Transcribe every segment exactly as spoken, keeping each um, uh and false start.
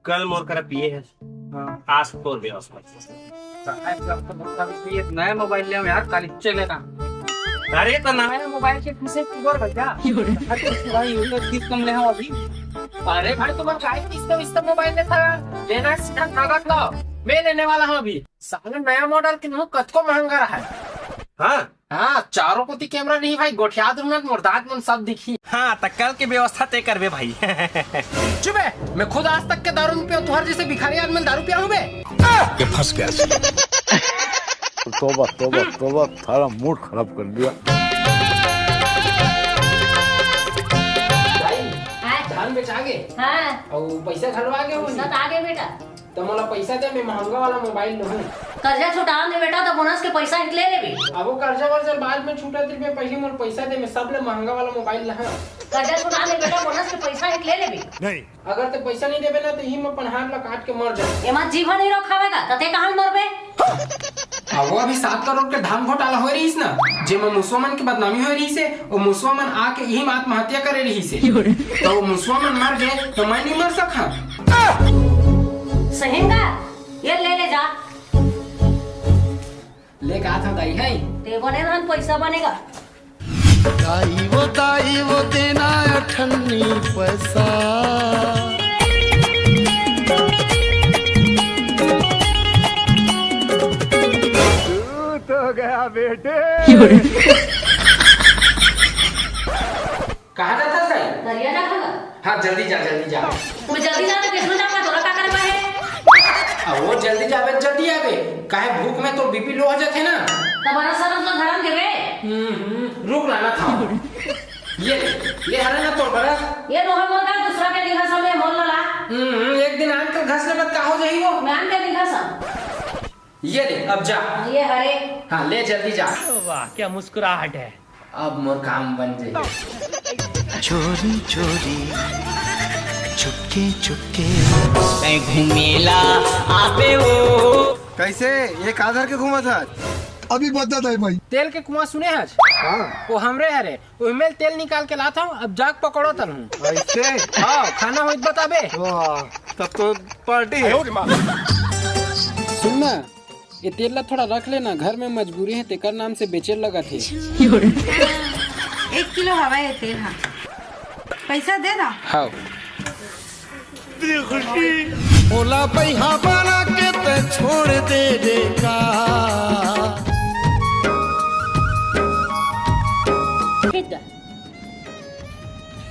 कल मोर करा पिए हे। हाँ। आज तोर व्यवस्था। साहब, जब तो मोर करा पिए, नया मोबाइल ले यार, काली चले ना। अरे, तो नया मोबाइल के पीछे तू बोल भैया। अरे, भाई, ये तो किस्त कम ले हूँ अभी। अरे भाई, तुम्हारा काहे किस्त, किस्त मोबाइल लेता है? लेना है सीधा नगद लो। मैं लेने वाला हूँ अभी। साले नया मॉडल के मुंह कतको महंगा रहा है। हाँ। हाँ, चारों कोती कैमरा नहीं भाई, गोठिया दूंगा, मोर दांत मन सब दिखी। हाँ, त कल के व्यवस्था तय करबे भाई। चुप है, मैं खुद आज तक के दारू नहीं पिया, तुम्हारे जैसे भिखारी आदमी दारू पिया हूँ बे? ये फंस गया। तोबा, तोबा, तोबा, सारा मूड खराब कर दिया। भाई, हाँ। धान बेचा गे? हाँ। और पैसा घलवा गे हो? पैसा तो आ गए बेटा। त मोला पैसा दे, मैं महंगा वाला मोबाइल लूँ। कर्जा छुटा दे बेटा, त बोनस के पैसा हित ले लेबे। अब वो कर्जा वर्जा बाद में छूटा दे, पहले मोला पैसा दे, मैं सबले महंगा वाला मोबाइल लहा। कर्जा छुटा दे बेटा, बोनस के पैसा हित ले लेबे। नहीं। अगर ते पैसा नहीं देबे ना, तो ही मैं अपन हाथ ला काट के मर जाऊँ। एमा जीवन ही रखावेगा, त ते कहाँ मरबे? अब वो अभी सात करोड़ के धान घोटाला हो रहीस ना, जेमा मुसवा मन के बदनामी हो रहीस हे, और मुसवा मन आके यही आत्महत्या करे रहीस हे। तो वो मुसवा मन मर गए, तो मैं नहीं मर सका। सही का? ये ले ले जा। ले का था दाई है? ते बने रहन, पैसा बनेगा। दाई वो, दाई वो, देना अठन्नी पैसा। तू तो गया बेटे। कहाँ जाता है? दरिया जाता है। हाँ, जल्दी जा, जल्दी जा। मैं जल्दी जाता, किसमें जाऊंगा? तोरा का करवा है? अब वो जल्दी जाबे, जल्दी आबे। काहे भूख में तो बीपी लो हो जाथे ना। तब बड़ा सरम तो धरम देवे। हम्म, हम्म, रुक लाना था। ये, ये हरे ना तोर बड़ा। ये नोहे मोर का, दूसरा के निभा समय मोर लला। हम्म, हम्म, एक दिन आन कर घस ले मत, का हो जाई वो? मैं आन के निभा सब। ये ले, अब जा। ये हरे। हाँ, ले जल्दी जा। वाह, क्या मुस्कुराहट है। अब मोर काम बन जाई। चोरी चोरी, चुपके चुपके, मैं घूमेला आबे वो। कैसे, ये का धर के घूमत हस? अभी बता दाई भाई। तेल के कुआं सुने हस? हाँ। वो हमरे हरे, ओहिमे तेल निकाल के लात हूँ, अब जाके पकड़ो तल हूँ। ऐसे? हाँ, खाना होई त बताबे। वाह, तब तो पार्टी है। सुन ना, ये तेल ला थोड़ा रख लेना, घर में मजबूरी है, तेकर नाम से बेचे लगत हे। एक किलो हवा ये तेल हा। पैसा दे ना। हाँ। ओला बइहा बना के ते छोड़ दे रे का।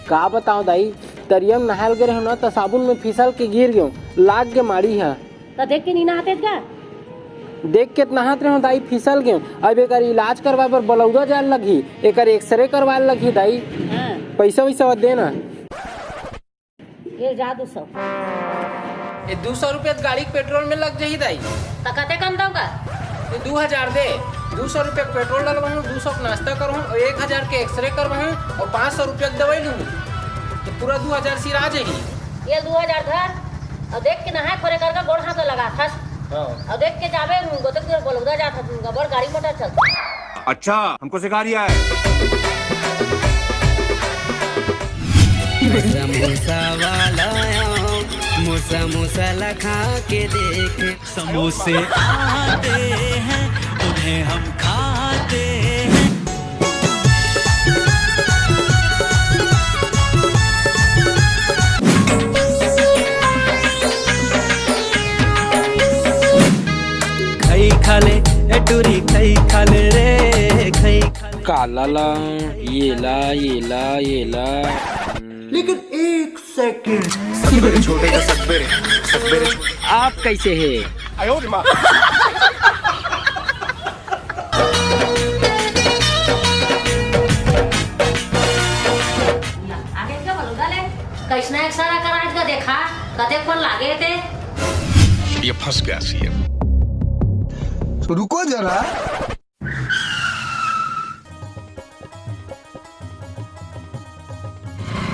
का बताओ दाई, तरिया में नहायल गे रहेंव ना, त साबुन में फिसल के गिर गेंव, लाग गे माड़ी ह। त देख के नी नहातेस का? देख के त नहात रहेंव दाई, फिसल गेंव। अब एकर इलाज करवाए बर बलौदा जाए लगही, एकर एक्सरे करवाए लगही दाई। हाँ। पैसा वैसा दे ना। ये जा दू सौ। ये दू सौ रुपया त गाड़ी के पेट्रोल में लग जाही दाई। त कते कम दऊं का? ये दू हजार दे, दू सौ रुपया के पेट्रोल डलवाहूँ, दू सौ के नाश्ता करहूँ और एक हजार के एक्सरे करवाहूँ और पाँच सौ रुपया के दवाई लूँ, तो पूरा दू हजार सिरा जाही। ये दू हजार धर, अउ देख के नहाए खोरे करके गोड़ हाथ लगा थस। हाँ। अउ देख के जाबे, गोते के बलौदा जात हस, बड़ गाड़ी मोटर चलता। अच्छा, हमको सिखा रिया है। समोसा वाला आया, मोसा मोसा ला खा के देख। समोसे आते हैं, उन्हें हम खाते हैं। खई खा ले, ए टूरी, खई खा ले रे, खई खा ले। काला ला, ये ला, ये ला, ये ला। लेकिन एक सेकंड। सतबेरे छोटे का सतबेरे, सतबेरे छो- आप कैसे है? आगे क्या बोलूंगा ले? कैसना एक्सरा कराए का देखा, कते पर लागे थे। ये फंस गया सीएम। तो रुको जरा।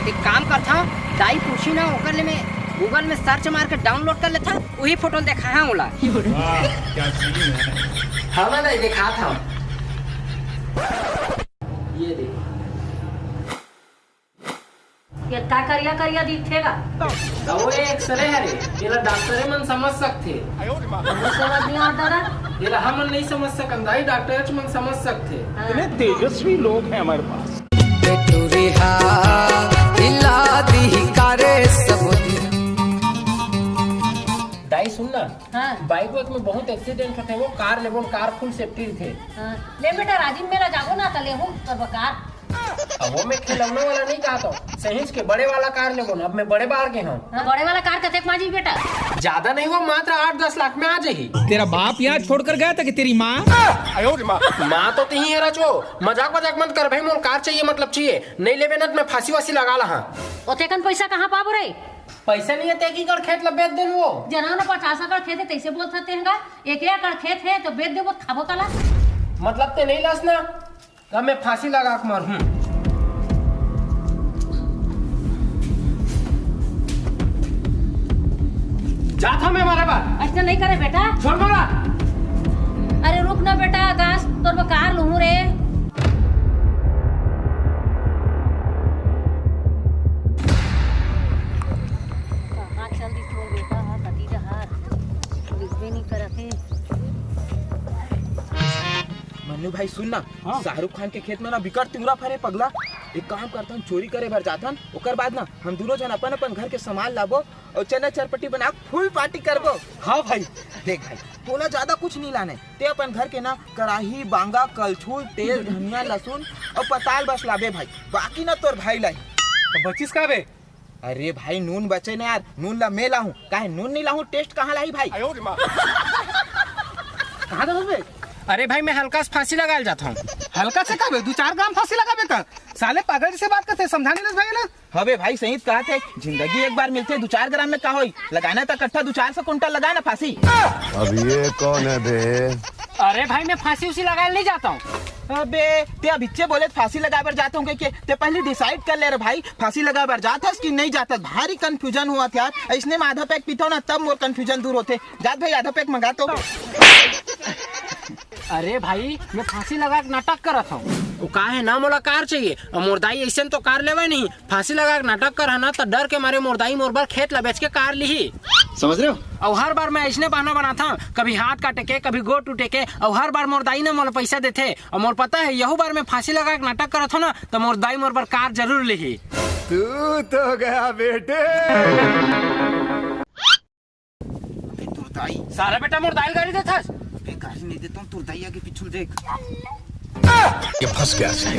एक काम करथंव, दाई पूछी ना, ओकर ले मैं Google में सर्च मार के डाउनलोड कर लेथंव, उही फोटो ल देखाहूं ओला। वाह, क्या सीन है। हाँ, मैं दाई देखात हंव। ये देखो। ये का करिया करिया दिखेगा? वो एक अरे हरे, एला डॉक्टरे मन समझ सकथे। हमन समझ नहीं आता ना। एला हमन नहीं समझ सकन दाई, डॉक्टरे मन समझ सकथे। हाँ। इतने तेजस्वी लोग हैं हमारे पास। बेटुरी हा हिला दी कारे सब। दाई सुन ना, हाँ। बाइक वाइक में बहुत एक्सीडेंट होथे, वो कार लेबो, कार फुल सेफ्टी रथे। हाँ। ले बेटा, राजिम मेला जाबो ना, त लेहूं तब कार। अब वो मैं खिलौना वाला नहीं कहा तो, सहींच के बड़े वाला कार लेबो ना, अब मैं बड़े बार के हूँ। तो बड़े वाला कार कतेक मा जी बेटा? ज्यादा नहीं हुआ, मात्र आठ दस लाख में आ जाही। तेरा बाप यहाँ छोड़कर गया था कि तेरी माँ? माँ तो तिही है रचो, मजाक मजाक मत कर भाई, मोर कार चाहिए, मतलब चाहिए, नहीं लेबे ना तो मैं फांसी वासी लगा ला हाँ। ओ तेकन पैसा कहाँ पाबो रे? पैसा नहीं है, तेकी कर खेत ला बेच देन वो। जना ना पचास एकड़ खेत है, तैसे बोलत हते हंगा, एक एकड़ खेत है तो बेच देबो, खाबो काला। मतलब ते नहीं लस ना? अब मैं फांसी लगा के मरहूं। जात हूं मैं मारे बर। ऐसा नहीं करे बेटा। छोड़ मोला। अरे रुक ना बेटा, आकाश, तोर बर कार लूहूं रे। कहाँ चल दी तोर बेटा हा, कती डहार दिखबे नहीं करत हे। मन्नू भाई सुन ना, हाँ। शाहरुख खान के खेत में ना बिकट तिंवरा फरे पगला। एक काम करथन, चोरी करे बर जाथन, ओकर बाद ना हम दोनों झन अपन अपन घर के सामान लाबो और चना चरपटी बना के फुल पार्टी करबो। हाँ भाई। देख भाई, तोला ज्यादा कुछ नहीं लाने, ते अपन घर के ना कड़ाही, बांगा, कलछुल, तेल, धनिया, लहसुन और पताल बस लाबे भाई, बाकी ना तोर भाई लाई। तो बचिस का बे? अरे भाई, नून बचे ना यार, नून ला मैं लाहूं, काहे नून नहीं लाहूं, टेस्ट कहाँ लाई भाई? कहाँ दे बे? अरे भाई, मैं हल्का से फांसी लगा जाता हूँ। हल्का से का बे? दू चार ग्राम फांसी लगाबे का? साले पागल जैसे बात करथे, समझा नहीं भाई ना। हबे भाई, सही कहा थे, जिंदगी एक बार मिलथे, दू चार ग्राम में का होई? लगाना तो इकट्ठा दू चार सौ कुंटल लगा ना फांसी। अब ये कौन है बे? अरे भाई, मैं फांसी उसी लगाए नहीं जाता हूँ। अबे, ते अभिच्चे बोले फांसी लगाए बर जाता हूँ कहिके, ते पहले डिसाइड कर ले रे भाई, फांसी लगाए बर जात हस कि नहीं जात हस? भारी कंफ्यूजन हुआ था यार, इसने में आधा पैक पीता हूँ ना, तब मोर कंफ्यूजन दूर होथे। जात भाई, आधा पैक मंगा तो। अरे भाई, मैं फांसी लगा के नाटक करत हूँ। वो का है ना, मोला कार चाहिए, और मोर दाई ऐसे तो कार लेवे नहीं, फांसी लगा के नाटक कर है ना, तो डर के मारे मोर दाई मोर बर खेत ला बेच के कार लिही। समझ रहे हो? और हर बार मैं ऐसने बहाना बनाता हूँ, कभी हाथ काटे के, कभी गोड़ टूटे के, और हर बार मोर दाई ने मोला पैसा देथे। और मोर पता है, यहू बार मैं फांसी लगा के नाटक करत हूँ ना, तो मोर दाई मोर बर कार जरूर लिही। तू तो गया बेटे। अबे तोर दाई। सारा बेटा मोर दाई गाड़ी देथस। अबे गाड़ी नहीं देता हूँ, तोर दाई आगे पीछू देख। ये फंस गया सही।